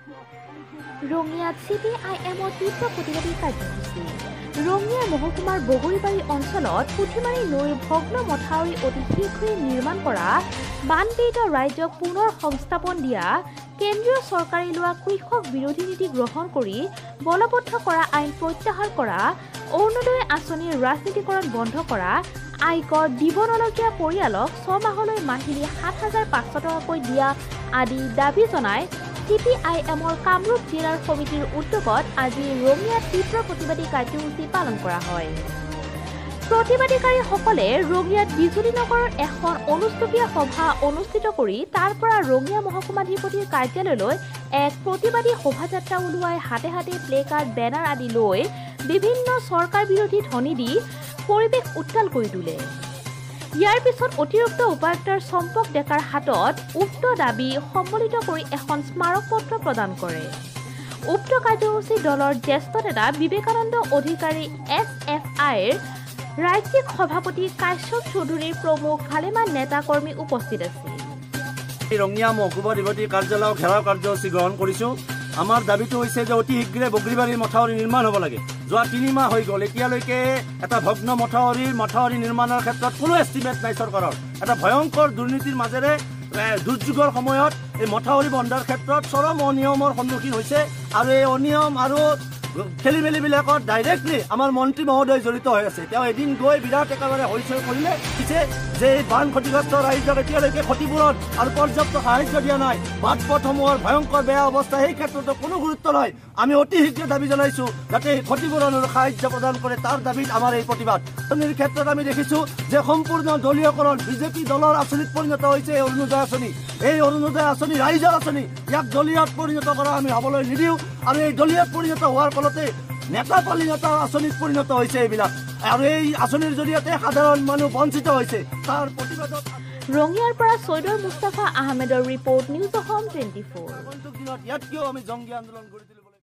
ৰঙিয়াত চিপিআইএমৰ তীব্ৰ প্ৰতিবাদী কাৰ্যসূচী। ৰঙিয়া মহকুমাৰ বগৰীবাৰী অঞ্চলত পুথিমাৰী নৈৰ ভগ্ন মথাউৰি অতি শীঘ্ৰেই নিৰ্মাণ কৰা, বানপীড়িত ৰাইজক পুনৰ সংস্থাপন দিয়া, কেন্দ্ৰীয় চৰকাৰে লোৱা কৃষক বিৰোধী নীতি গ্ৰহণ কৰি বলবদ্ধ কৰা আইন প্ৰত্যাহাৰ কৰা, অৰুণোদয় আঁচনিৰ ৰাজনীতিকৰণ বন্ধ কৰা, আয়কৰ দিব নলগীয়া পৰিয়ালক 6 মাহলৈ মাহিলী 7500 টকাকৈ দিয়া আদি দাবী জনাই চিপিআইএমৰ কামৰূপ জিলাৰ সমিতিৰ উদ্যোগত আজি ৰঙিয়াত তীব্ৰ প্ৰতিবাদী কাৰ্যসূচী পালন কৰা হয়। প্ৰতিবাদীকাৰীসকলে ৰঙিয়াত বিজুলী নগৰৰ এখন অনুষ্টুপীয়া সভা অনুষ্ঠিত কৰি তাৰ পৰা ৰঙিয়া মহকুমাধিপতিৰ কাৰ্যালয়লৈ এক প্ৰতিবাদী শোভাযাত্ৰা উলিয়াই হাতে হাতে প্লেকাৰ্ড, বেনাৰ আদি লৈ বিভিন্ন চৰকাৰ বিৰোধী ধ্বনি দি পৰিৱেশ উত্তাল কৰি তোলে। ইয়াৰ পিছত অতিৰিক্ত উপায়ুক্তৰ চম্পক ডেকাৰ হাতত উক্ত দাবী সম্বলিত কৰি এখন স্মাৰকপত্ৰ প্ৰদান কৰে। উক্ত কাৰ্যসূচীত দলৰ জ্যেষ্ঠ নেতা বিবেকানন্দ অধিকাৰী, এছএফআইৰ ৰাজ্যিক সভাপতি কাশ্যপ চৌধুৰীৰ প্ৰমুখ ভালেমান নেতা কৰ্মী উপস্থিত আছিল। ৰঙিয়া মহকুমাধিপতি কাৰ্যালয় ঘেৰাও কাৰ্যসূচী গ্ৰহণ কৰিছোঁ। আমাৰ দাবীটো হৈছে যে অতি শীঘ্ৰে বগৰীবাৰীৰ মথাউৰি নিৰ্মাণ হ'ব লাগে। যোৱা 3 মাহ হৈ গ'ল, এতিয়ালৈকে এটা ভগ্ন মথাউৰিৰ মথাউৰি নিৰ্মাণৰ ক্ষেত্ৰত কোনো এষ্টিমেট নাই চৰকাৰৰ। এটা ভয়ংকৰ দুৰ্নীতিৰ মাজেৰে দুৰ্যোগৰ সময়ত এই মথাউৰি বন্ধাৰ ক্ষেত্ৰত চৰম অনিয়মৰ সন্মুখীন হৈছে আৰু এই অনিয়ম আৰু খেলি মেলিবিলাকত ডাইৰেক্টলি আমাৰ মন্ত্ৰী মহোদয় জড়িত হৈ আছে। তেওঁ এদিন গৈ বিৰাট একেবাৰে হৈচৈ কৰিলে পিছে যে এই বান ক্ষতিগ্ৰস্ত ৰাইজক এতিয়ালৈকে ক্ষতিপূৰণ আৰু পৰ্যাপ্ত সাহায্য দিয়া নাই। বাট পথসমূহৰ ভয়ংকৰ বেয়া অৱস্থা, সেই ক্ষেত্ৰতো কোনো গুৰুত্ব নাই। আমি অতি শীঘ্ৰে দাবী জনাইছোঁ যাতে এই ক্ষতিপূৰণ আৰু সাহায্য প্ৰদান কৰে, তাৰ দাবীত আমাৰ এই প্ৰতিবাদ। আঁচনিৰ ক্ষেত্ৰত আমি দেখিছোঁ যে সম্পূৰ্ণ দলীয়কৰণ, বিজেপি দলৰ আঁচনিত পৰিণত হৈছে এই অৰুণোদয় আঁচনি। এই অৰুণোদয় আঁচনি ৰাইজৰ আঁচনি, ইয়াক দলীয়ত পৰিণত কৰা আমি হ'বলৈ নিদিওঁ। আৰু এই দলীয়ত পৰিণত হোৱাৰ ফলতে নেতা পালি নেতা আঁচনিত পৰিণত হৈছে এইবিলাক আৰু এই আঁচনিৰ জৰিয়তে সাধাৰণ মানুহ বঞ্চিত হৈছে, তাৰ প্ৰতিবাদত ৰঙিয়াৰ পৰা চৈয়দৰ মুস্তাফা আহমেদৰ ৰিপৰ্ট, নিউজ অসম 24। আগন্তুক দিনত ইয়াত কিয় আমি জংগী আন্দোলন গঢ়ি তুলিব।